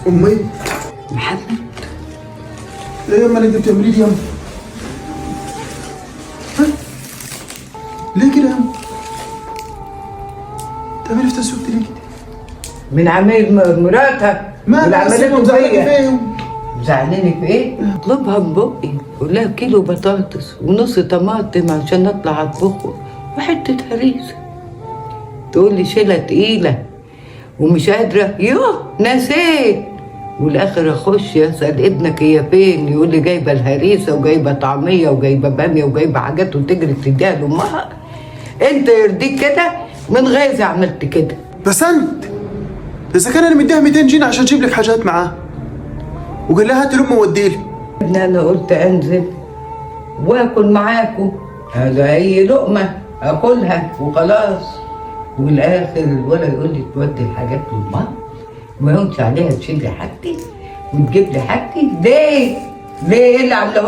امي محمد، ليه يما اللي انت بتعمليه دي يما؟ ها؟ ليه كده يما؟ تعملي في تسويق ليه كده؟ من عمايل مراتها ما واللي عملته مزعلك فيا. في ايه؟ مزعلاني في ايه؟ اطلبها من بقي، قول لها كيلو بطاطس ونص طماطم عشان اطلع اطبخه وحتة هريسه. تقول لي شيله تقيلة ومش قادرة، يوه نسيت. والاخر اخش اسال ابنك هي فين، يقول لي جايبه الهريسه وجايبه طعميه وجايبه باميه وجايبه حاجات، وتجري تديها لامها. انت يرضيك كده؟ من غيظي عملت كده. بس انت اذا كان انا مديها 200 جنيه عشان تجيب لك حاجات معاه وقال لها هات لامي وديلي. ابني انا قلت انزل واكل معاكم، هذا اي لقمة اكلها وخلاص. والاخر الولد يقول لي تودي الحاجات لامها وما يهونش عليها تشيل لي حاجتي وتجيب لي حاجتي. ليه؟ ليه ايه اللي عاملاه لك؟